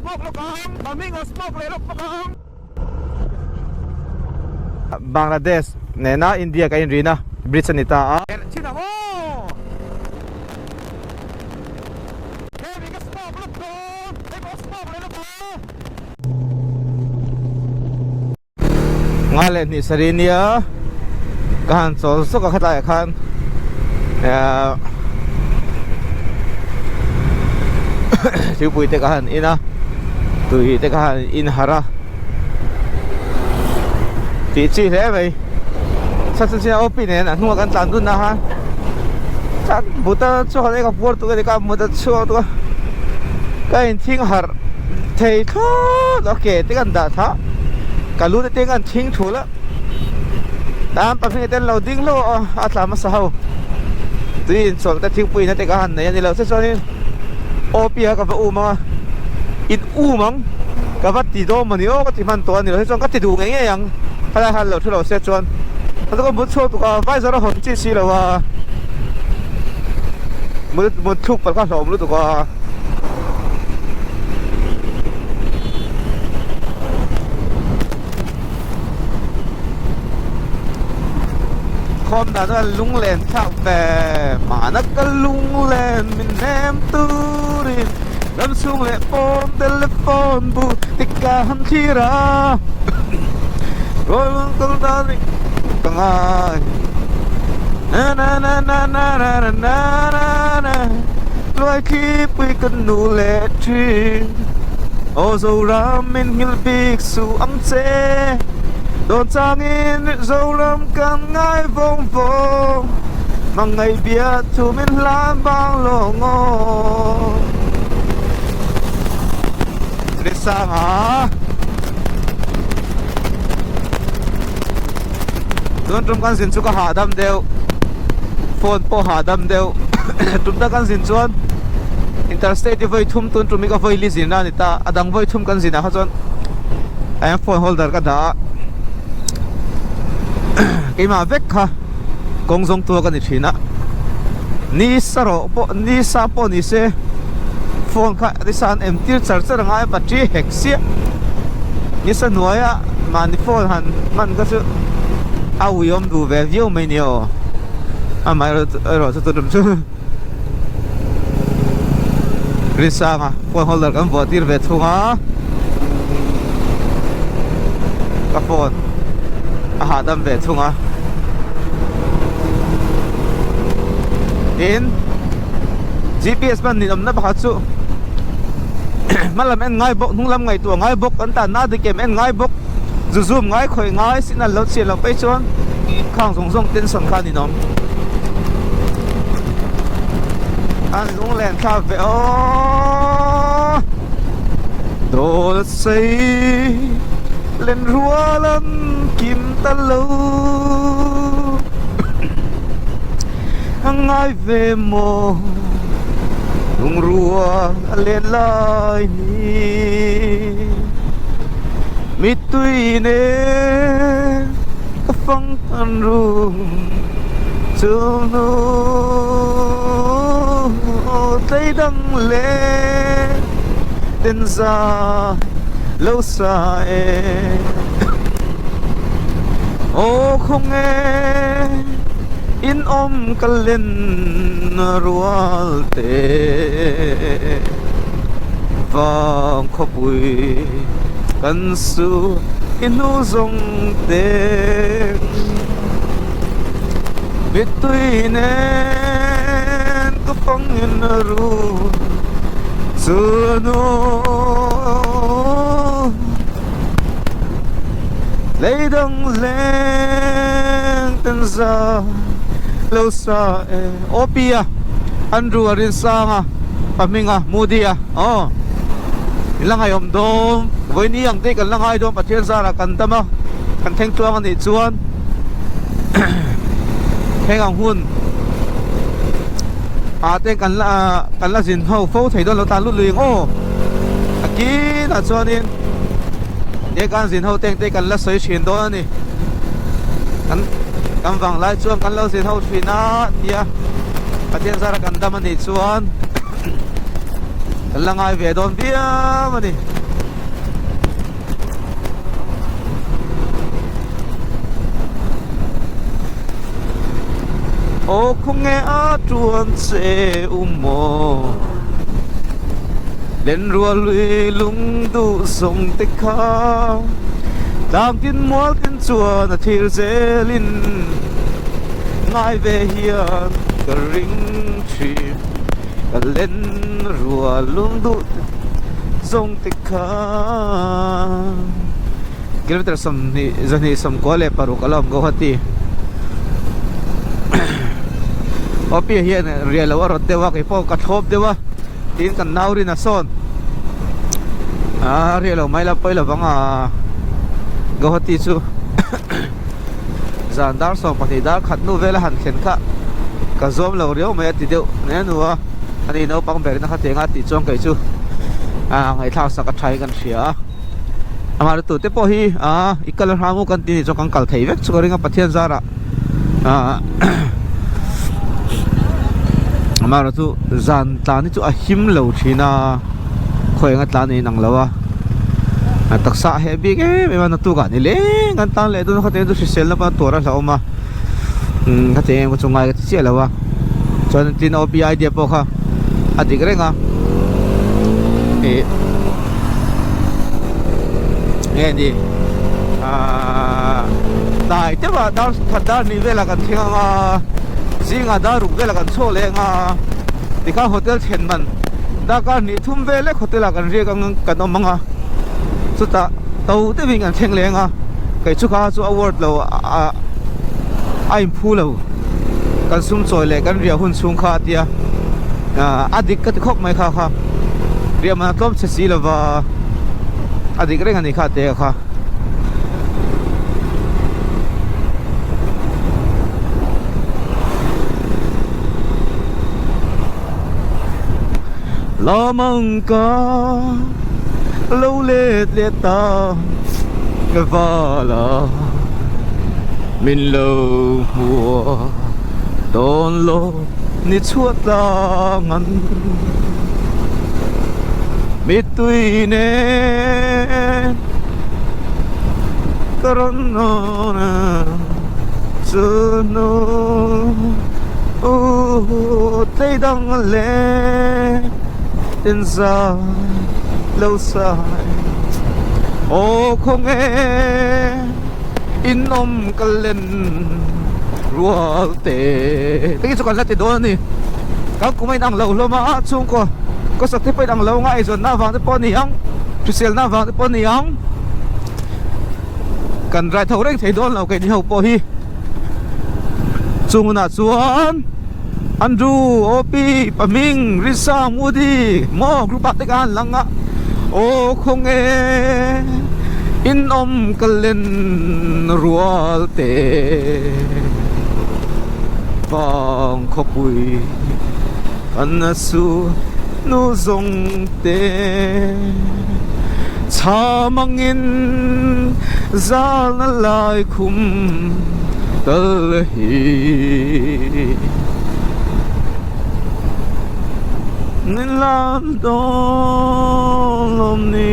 smoke lawk ang, Maming a smoke leh lawk bawk ang. Bangladesh nena India ka inrina bridge a ni ta a. Herh chin ang aw! Hemi ka smoke lawk dawn, hei pawh smoke leh lawk ang. Nga leh hnih sarih nia ka han chawl sawk a khatlaiah khan ehh thingpui te ka han in a tui te ka han in harh a tih chi hle mai chhan chu opi nen a hnungah kan tlan dun a khan chuan buta chuan eng a puar tuk a ni ka mut a chhuak tuk a ka inthing harh thei thlawt a ke te kan dah thla ka lu te teng an thing thul a tan pahnih te an lo ding hlauh a a tla hmasa ho tui inchawlh te thingpui na te ka han nei a ni lo che chuanin opi a ka va um ang a in um ang ka va ti dawn mawni aw ka ti hman tawh a ni lo che chuan ka ti duh ngei ngei ang helai han lo thu lo se chuan a chu ka mut chhuak tuk a visor a hawn chi si lo a mut mut thluk palh kha hlawm lutuk a. Khawm dan chuan lunglen thlak ve mahna ka lunglen min hnem turin ram chhung leh pawn telephone bu tika han thlir a rawn kal dan hi ka ngai na na na na na na na na na na luai thlipui ka nu leh thin aw Zoram min nghilh bik suh ang che dawn changin Zoram kan ngai vawng vawng hmangaih bia thu min hlan vang lawng aw Risanga. Tun tum kan zin chu ka hahdam deuh phone pawh hahdam deuh tum ta kan zin chuan interstate hi vawi thum tun tum hi ka vawi li zin a ni ta a dang vawi thum kan zin ah kha chuan a phone holder ka dah a keimah vek kha kawng zawng tuak a ni thin a ni sa rawh pawh ni sa pawh ni se phone kha ni sa an em tir char char angai a battery hek siah ni sa hnuaia mahni phone han hman kha chu a uiawm duh ve viau mai nia aw amaherawh chu tuntum chu Risanga phone holder kan vuah tir ve thung a ka phone a hahdam ve thung a tin GPS hman nin awmna pakhat chu hma lam en ngai bawk hnung lam ngaihtuah ngai bawk an tanna dik em en ngai bawk zu zoom ngai khawih ngai signal lo chhiat loh phei chuan khang zawng zawng tension kha a ninawm an lunglen thlak ve aw dawl sei len rual an kim ta lo a ngai ve maw lungrua a len lai ni. Mitui nen ka fang tan ru chu hnu tlei dang leh ten za lo sa e aw khawnge in awm ka len rual te. Vang khawpui kan su i hnu zawng te Mittui nen ka fangin a ru chu a nu Lei dang leng ten za lo sa e. Opia, Andrew a rinsang a, pa hming a, Moody a, aw in la ngaihawm dawn, vawiin ang te hi kan la ngai dawn Pathian zarah kan dam a, kan thleng tluang a nih chuan heng ang hun ah te kan la kan la zin ho fo thei dawn lo tan lut lui ang aw a kinah chuanin he kan zin ho te ang te kan la sawi thin dawn a ni. Kan kan vang lai chuan kan lo zin ho thin a tia Pathian zara kan dam a nih chuan kan la ngai ve dawn viau a ni. Aw khawnge a tuan che u maw Lenrual lui lung duh zawng te kha Tlang tin mual tin chuan a thir zelin Ngai ve hian ka ring thin Ka lenrual lung duh zawng te kha. Kilometer 20 26 a la awm Guwahati OP hian riah loh a rawt deuh a keipawh ka thlawp deuh a tin kan nau rin a sawn a riah lo mai la pawi lovang a Guwahati chu zan dar 12 dar khat hnu vel a han thlen kha ka zawm lo riau mai a ti deuh nen nu a ani naupang ber in a kha teng a tih chuan kei chu a ngaihthlak sak a tha in kan hria a. Amah lutu te pawh hi ah i kal hram u kan ti nih chuan kan kal thei vek chu ka ring a Pathian zarah ah amaherawh chu zan tlan hi chu a him lo thin a khawi anga tlan a inang lo a a taksa a heh bik em em a naktuk ah ni leng kan tan leh dawn a khatiang chu hrisel na pawh a tuar a hlauhawm a umm khatiang em chu ngai ka ti chiah lo a chuan tin OP idea pawh kha a dik reng a ih. Nge ni ahh tlai deuh ah dar khat dar hnih velah kan thleng ang a zingah dar ruk velah kan chhuak leh ang a tikhan hotel thlen man darkar hnih thum vel lek hotel ah kan riak ang kan awm ang a chutah to deuhin kan thleng leh ang a kei chu kha chu a worth lo a a inphu lo kan sum chawi leh kan riah hun chhung kha a tia ahh a dik ka ti khawp mai kha kha riah man a tlawm chhe si lova a dik reng a ni kha te kha. Lamang ka lo let leh ta ka vala min lo hmuh dawn lo ni chhuat tlang an Mittui nen ka rawn nawn a chu hnu u tlei dang leh tin zai lo sai aw khawnge in awm ka len rual te te hi chu kan la ti dawn a ni kan kum a inang lo hlawm a chhungkaw khawsak te pawh inang lo anga eizawnna avang te pawh a ni ang hriselna avang te pawh a ni ang kan rai tho reng thei dawn lo keini ho pawh hi chung hunah chuan Andrew OP Pahming Risa Moody maw group ah te kha an lang a aw khawnge in awm ka len rual te vang khawpui kan su nu zawng te chham angin zalna lai khum tal hi Min lam dawn lawm ni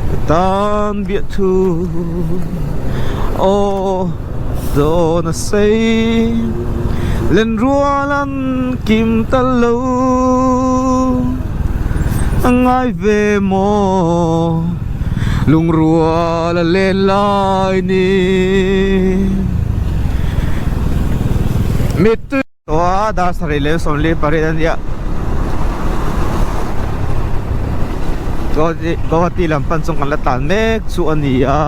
ka tan biah thu aw dawn a sei len rual an kim ta lo a ngai ve maw lungrual a len lai ni Mittui tawh a dar sarih leh 48 a nia Guwahati lam pan chu kan la tlan mek chu a ni a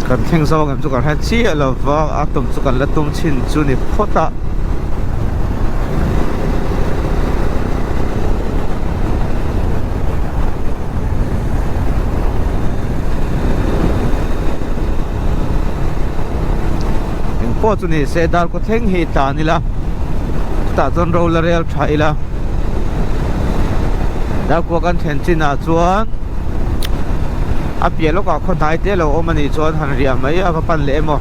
kan thleng zawng em chu kan hre chiah lo va a tum chu kan la tum chhin chu ni phawt a. Engpawh chu ni se dar kaw thleng hi tlan ila chutah chuan ro la rel tha ila dar kua kan thlen chinah chuan a piah lawkah khaw hnai te lo awm a nih chuan han riah mai a va pan leh emaw.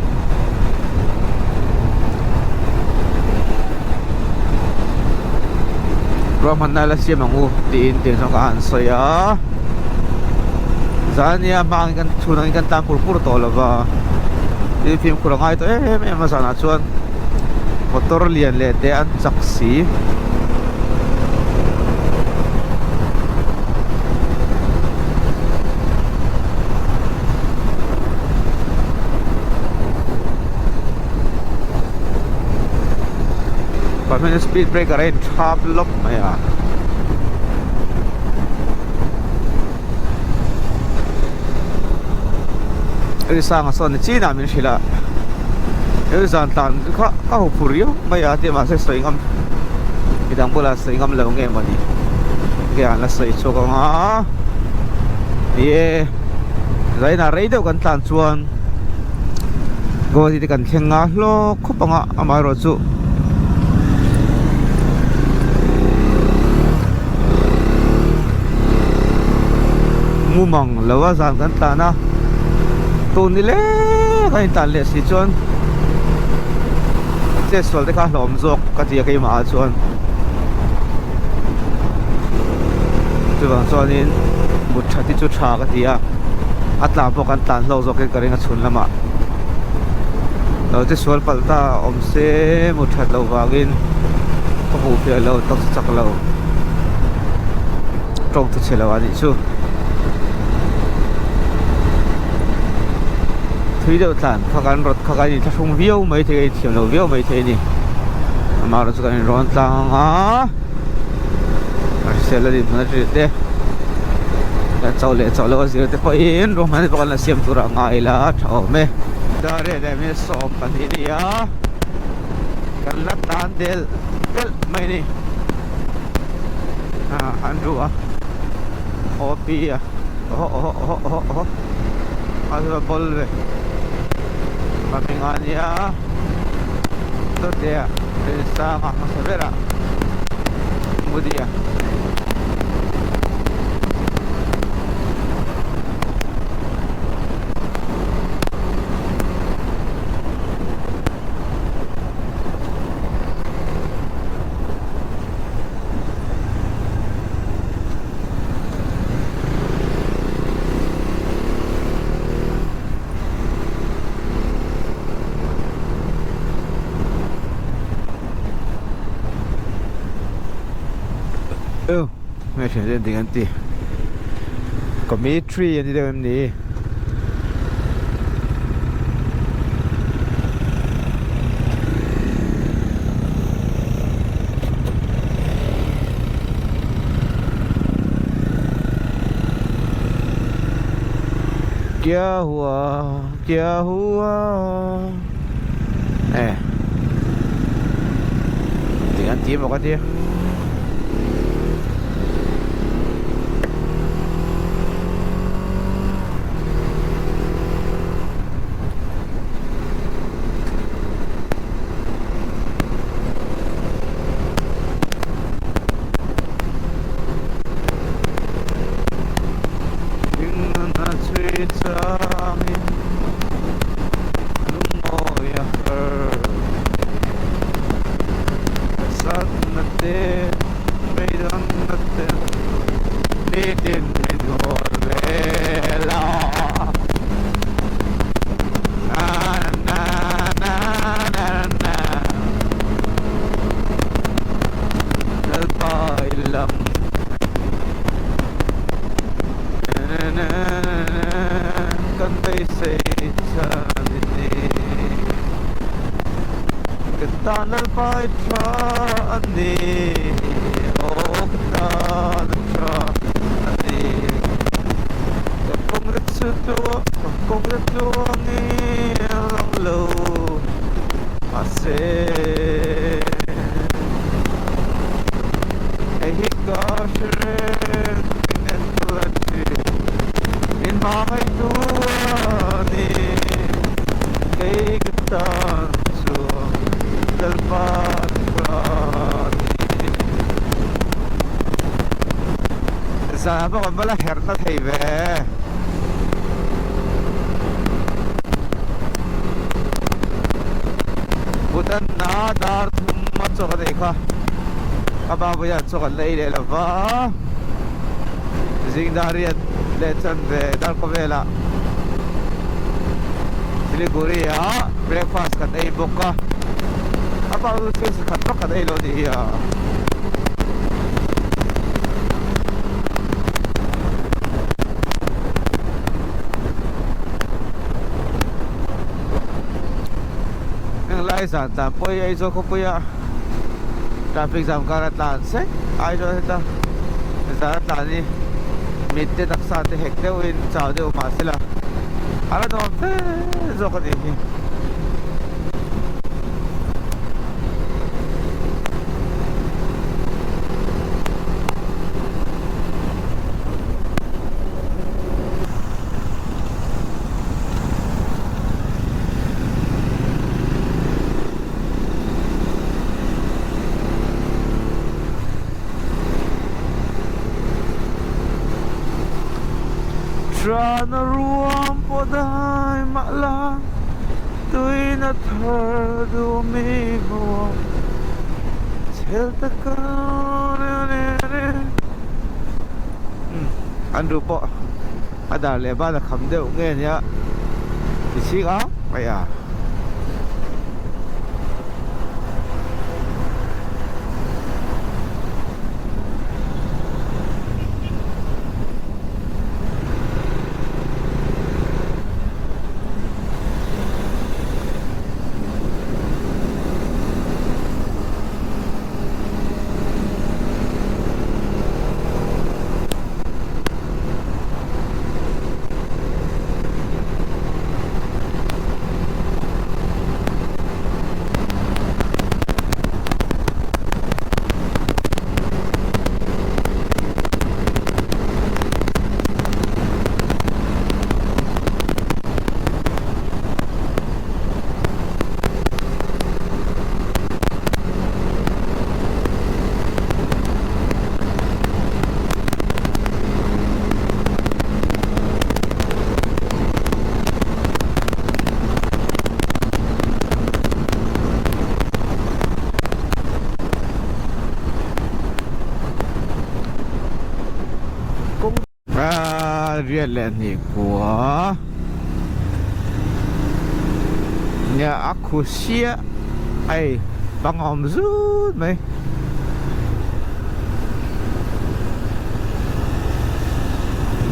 Ruahmanna la siam ang u tiin tih zawng kha an sawi a. Zania hmangin kan chhun angin kan tlan pur pur tawh lo va, tin fimkhur a ngai tawh em em a zanah chuan motor lian leh te an chak si. Pahmina speed breaker a in thap lawp mai a. Risanga sawn ni chinah min hrilh a he zan tlan kha ka ho phur riau mai a tih mahse sawi ngam midang bulah sawi ngam lo nge mawni nge an la sawi chhuak ang a ni e zainah rei deuh kan tlan chuan Guwahati te kan thleng a hlawk khawp ang a amaherawhchu mumang lo a zan kan tlan a tun ni lek a intlan leh si chuan chetsual te kha hlawm zawk ka ti a keimah ah chuan chuvang chuanin mut that hi chu tha ka ti a a tlan pawh kan tlan hlawk zawk in ka ring a chhun lamah lo chesual palh ta awm se mut that loh vangin ka hmuh fiah lo taksa chak lo tawng chu chhe lo a nih chu thui deuh tlan kha kan rawt kha kan inthlahrung viau mai thei a inthiam lo viau mai thei a ni amaherawhchu chu kan inrawn tlang ang a a hrisel a dinhmun a hrilh te kan chauh leh chauh loh a zir te pawhin ruahman te pawh kan la siam tur a ngai ila a tha awm e dar riat leh minute 12 a ni a kan la tan del delh mai a ni ah an ruh a OP a awh awh awh awh awh a va bawl ve pahminga a nia dawt leh a Rinsanga hmasa berah Modi a. Hmeichhe te ding an ti Committee an ti deuh em ni? Kya hua kya hua eh ding an ti bawk a tia. Zan pawh kan va la herh na thei ve. Bhutan a dar thum a chaw kan ei kha a babuiah chaw kan la ei leh lo va zing dar riat. leh chanve dar khawvelah Siliguri ah breakfast kan ei bawk a, a bak chu thil chi khat vak kan ei lo a nih hi a. Heng lai zan tlan pawh hi Aizawl khawpuia traffic jam kara tlan sek Aizawl heta zan a tlan hi mit te taksa te hek deuhin chau deuh mahse la a la nuam fe zawk a nih hi. Ṭana ruam pawh dai mah la tuina thar duh mi hmuh chhel taka an ru pawh a dar leh ban a kham deuh nge nia ti chhing ang mai a. Riat leh hnih kua nia a khu siah hei bang a awm zut mai.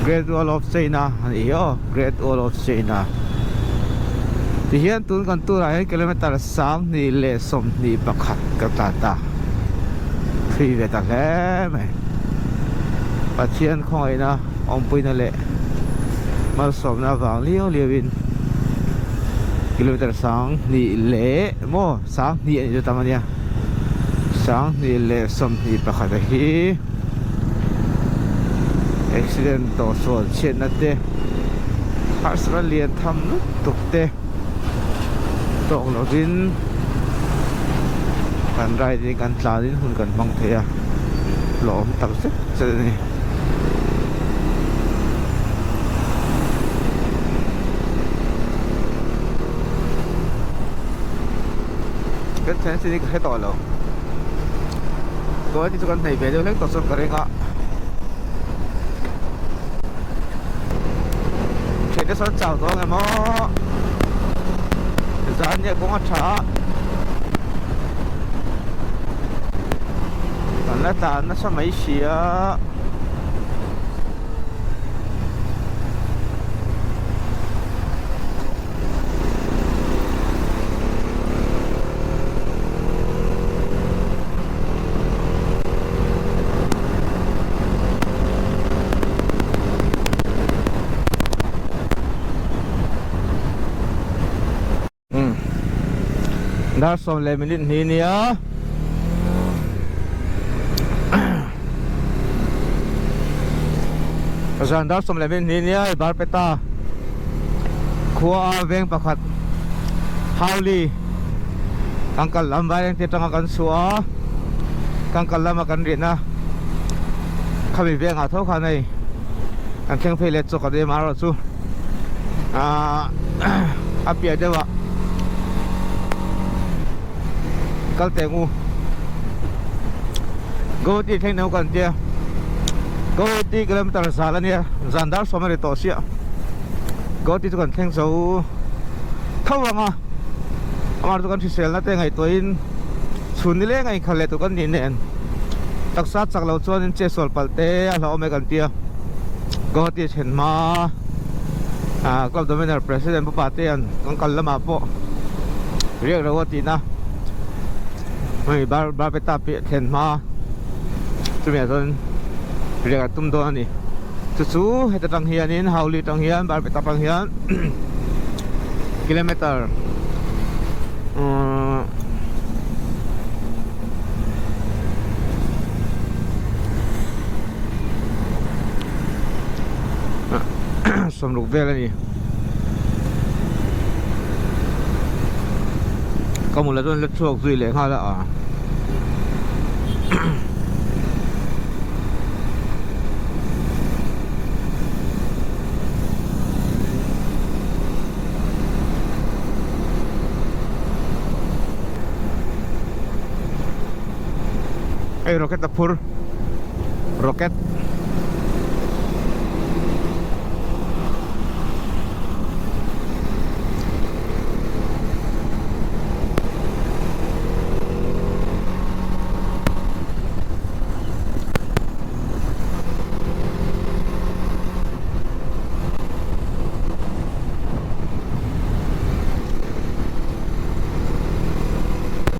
Great Wall of China a nih hi aw Great Wall of China tihian tun kan turah hian kilometer 2121 ka tlan ta thui ve ta hle mai Pathian khawngaihna awmpuina leh malsawmna avang liau liau in kilometer 2 leh maw 20 a nih chu tam ania 2121 a hi accident tawh sual chhiatna te harsatna lian tham lutuk te tawk lovin kan ride in kan tlan in hun kan hmang thei a hlawhawm tak zet zet a ni. Kan thlen chin hi ka hre tawh lo tuna chu kan hnaih ve deuh hlek tawh chuan ka ring a thiante sawn chau tawh ang em aw zan nia kawng a tha a kan la tlan nasa mai si a. Dar sawm leh minute hnih nia Zan dar sawm leh minute hnih nia i Barpeta Khua a veng pakhat Hauli kan kal lam Vairengte atanga kan chhuah a kan kal lama kan riahna khami vengah tho khan hei kan thleng phei leh chawk a ni amaherawh chu ahh a piah deuh ah kal teh ang u Guwahati thleng deuh kan tia. Guwahati kilometer zal ania zan dar sawm a ri tawh siah Guwahati chu kan thleng zo tho ang a amah chu kan hriselna te ngaihtuahin chhun nileng a inkhal leh tur kan nih nen taksa chak lo chuanin che sual palh te a hlauhawm e kan tia Guwahati a then hma ah club dominator president pu Patea'n kan kal lamah pawh riak reuh a tihna hei bar barpeta piah thlen hma chumi ah chuan riak an tum dawn a ni chu chu heta tang hianin hauli tang hian barpeta tang hian kilometer uhh sawmruk vel a ni ka mula chuan la chhuak zui leh nghal a ah. Hei rocket a phur rocket.